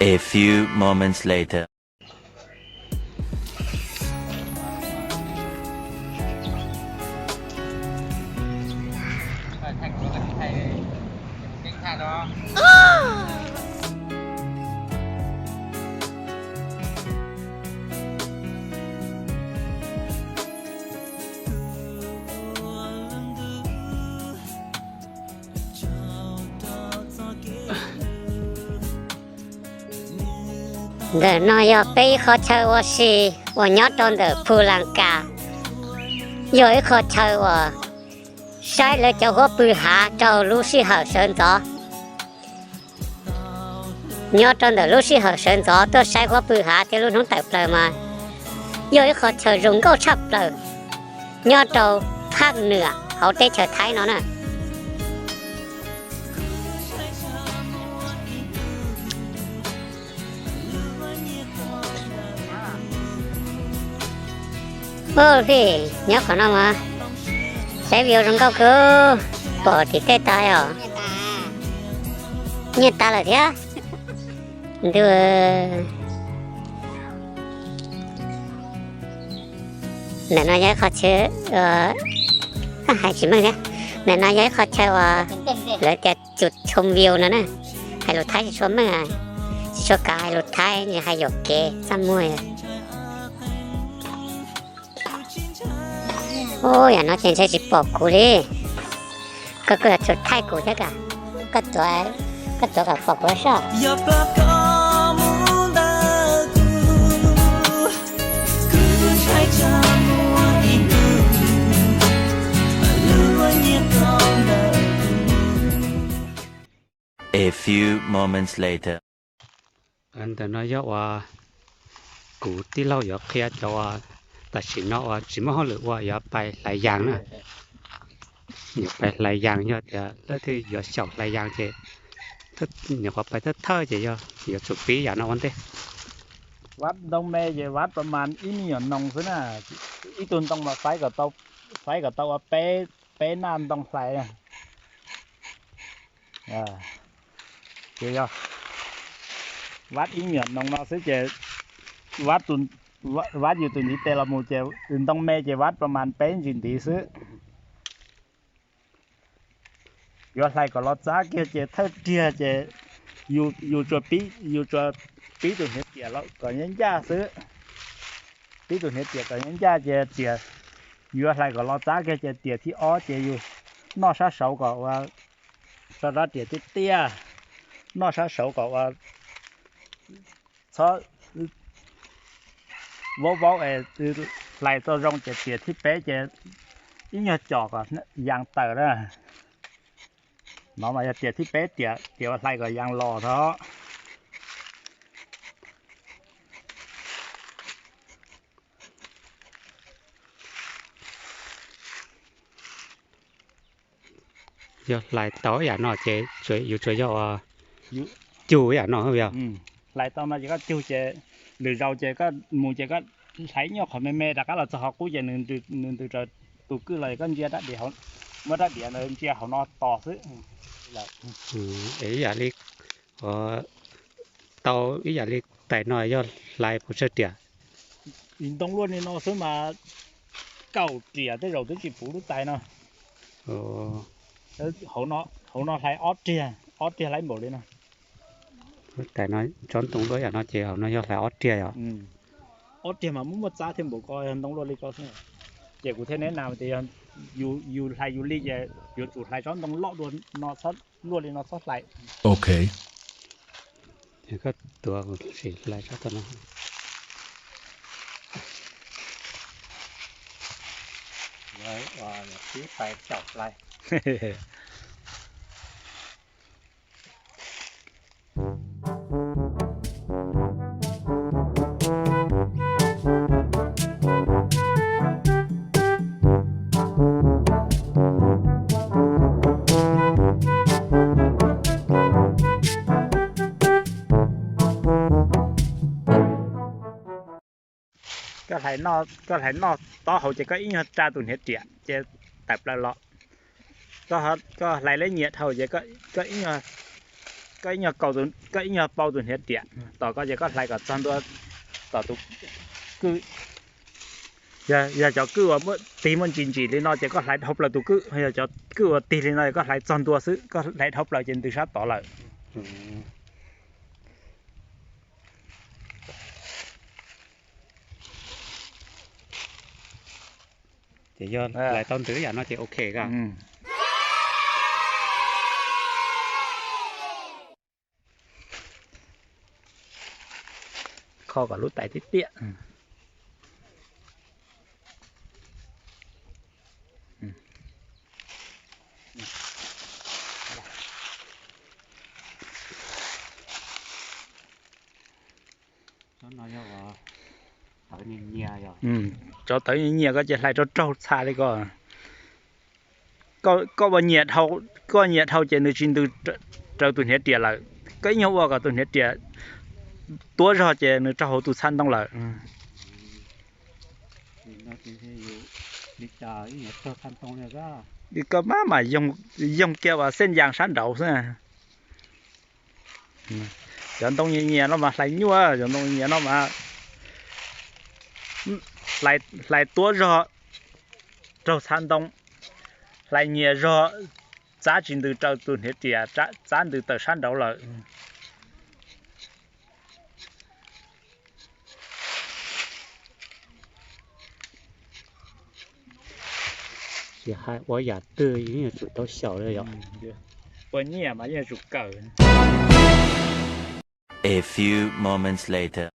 A few moments later. Ntawm no yog peb ib qhov chaw ua si uas nyob rau ntawm Phu Las Kas, yog ib qhov chaw uas saib lawv cov huab pw hav rau lub sij hawm sawv ntxov. Nyob rau ntawm lub sij hawm sawv ntxov tuaj saib huab pw hav thiab lub hnub tawm plaws mas yog ib qhov chaw zoo nkauj tshaj plaws nyob rau phaj nwam hauv teb chaws Thaib no na. Ua li nyob qhov no mas saib view zoo nkauj kawg, pom tim tej tas os. Nyiaj tas lawm thiab. Ntuj, ntawm no yog ib qho chaw, hais tsis meej thiab. Ntawm no yog ib qho chaw uas lawv tias chụp chôm view no na. Hais lus Thaib tsis tshua meej, tsis tshua kav hais lus Thaib, hais yuam kev txaj muag. Ub, yam no ces ntshe tsis pom kuv li. Koj, koj yuav tsum thaij kuv thiab kam. Koj tuav, koj tuav kom pom kuv soj. A few moments later. Ntawm no yog uas kuv tij laug yuav qhia cov uas tam sim no uas tsis muaj hauj lwm ua yuav pais hlais yas na. Yuav pais hlais yas, yog tias leej twg yuav xyaum hlais yas ces nyuam qhuav pais thawj thawj ces yog yuav tsum pib yam no ua ntej. Vab ntoo me ces vab pas mas ib me nyuam noog xwb na. Ib tug ntoo mas faib kom tau ua peb naj ntoo hlais. Ces yog vab ib me nyuam noog no xwb ces vab yus tus ntiv tes los mus ces ntoo me ces vab pas mas peb ntsis ntiv xwb. Yuav hlais kom los txab kiag ces thawj riag ces yus tsuas pib, yus tsuas pib tus hniav tiam kom ncaj ncaj xwb. Pib tus hniav tiam kom ncaj ncaj ces tiam, yuav hlais kom los txab kiag ces tiam thib ob ces yus noj sab saud kom ua, so rab riam tiaj tiaj, noj sab saud kom ua txhob vaub vaub es hlais tau zoo ces tiam thib peb ces ib nyuag com kom yas tawm na. No mas yog tiam thib peb tiam, tiam uas hlais kom yas los tho. Yog hlais tau yam no ces yus tsuas yog ua cug yam no yog. Hlais tau no ces koj cug ces lwm zaus ces koj mus ces koj hlais nyuaj qhov me me rov qab los txog qhov qub ces nws ntws raws tus kwj los koj ntsia rab diav, muab rab diav ntawd ntsia hauv no tos xwb. Es ib yam li, tau ib yam li tais no yog hlais puas tsawg riam? Ntoo luaj li no xwb mas kaum riam tej zaum twb tsis puv lub tais no. Hauv no hlais ob riag, ob riag hlais npaum li no. Tais no tsob ntoo luaj yam no ces hauv no yog hlais ob riag yom? Ob riag mas muaj muaj txab thiaj npaum ko, yog ntoo luaj li ko xwb. Ces kuv thiaj neb na tias yog yus hlais yus li ces yuav tsum hlais tsob ntoo loj dua no, luaj li no txhob hlais. Ok. Koj tuav kuv sim hlais tsob tau no. Pib tais caum hlais. Koj hlais noj taub hau ces koj ib nyuag ra tus hniav riam ces tawm plaws los. Koj hlais leb nyiam dhau ces koj ib nyuag Koj ib nyuag, koj ib nyuag paub tus hniav riam tom koj ces koj hlais kom txog ntua tom tus kwj. Yog cov kwj uas muaj tig muaj ntsis ntsim li no ces koj hlais dhau plaws tus kwj, yog cov kwj uas tig li no ces koj hlais txog ntua xwb, koj hlais dhau plaws ces ntws sab tod lawm. Ces yog hlais tau ntws yam no ces ok koj. Kho kom lub tais tiaj tiaj. Cov tawv nyias nyias koj ces hlais rau raug txha li ko. Koj ua nyias dhau ces nws tsis ntws raws tus hniav riam lawm. Koj ib nyuag ua kom tus hniav riam tuab zog ces nws rau hauv tus txha ntoo lawm. Koj maj mam yoog kiag uas xej yas sab nraud xwb. Cov ntoo nyias nyias no mas hlais nyuaj, cov ntoo nyias no mas hlais tuab zog raug txha ntoo, hlais nyias zog txav tsis ntws raws tus hniav riam, txav ntws tawm sab nraud lawm. Tsis hais ua yam twg yeej yuav tsum tau xyaum li yom. Ua nyiaj mas yeej yuav tsum kawm. A few moments later.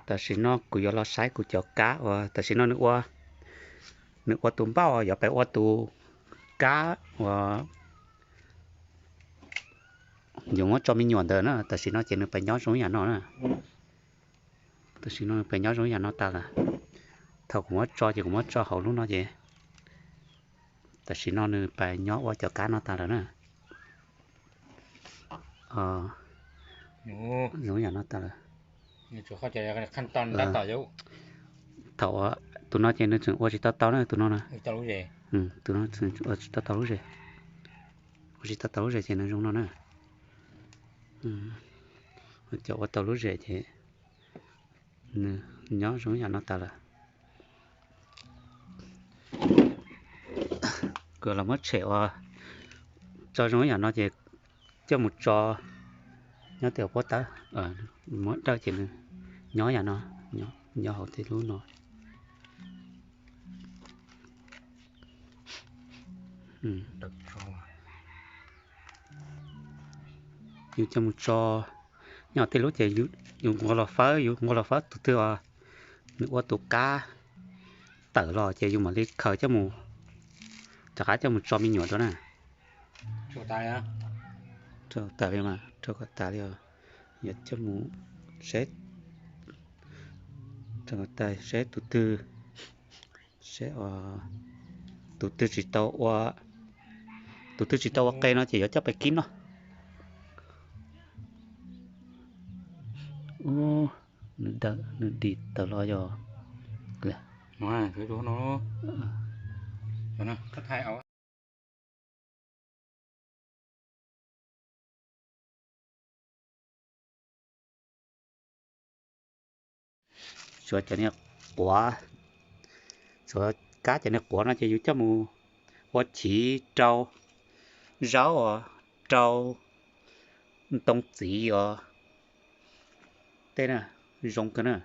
Tam sim no kuv yuav los saib kuv cov kab uas tam sim no nws ua, nws ua tus npauj yuav pais ua tus kab uas yuav muab tso me nyuam ntawd na. Tam sim no ces nws pais nyob zoo yam no na. Tam sim no nws pais nyob zoo yam no tas lawm. Thaum kuv muab tso ces kuv muab tso hauv lub no ces tam sim no nws pais nyob ua cov kab no tas lawm na. Zoo yam no tas lawm. Thaum tus no ces nws tseem ua tsis tau tau na, tus no na. Tus no ua tsis tau tau lub zes. Ua tsis tau tau lub zes ces nws zoo no na. Cov ua tau lub zes ces nws nyob zoo yam no tas lawm. Kuv los muab tshem ua tso zoo yam no ces coj mus tso nyob tej pob tawb, muab dawj ces nws nyob yam no, nyob hauv tej lub no. Yus coj mus tso nyob tej lub ces yus nqua los fawb, yus nqua los fawb tus twg os, nws ua tus kab tawm los ces yus mam li khaws coj mus, rov qab coj mus tso me nyuam rau na. Rau tas li mas, rau kom tas li os. Yog coj mus seb, rau kom tas seb tus twg, seb tus twg tsis tau ua, tus twg tsis tau ua qe no ces yuav coj pais kib noj. Ub, nws dim tawm los yog. Tshuav cov niag quav, tshuav kab cov niag quav no ces yus coj mus ua chiv rau zaub os, rau ntoo txiv os. Tej na, zoo kawg na.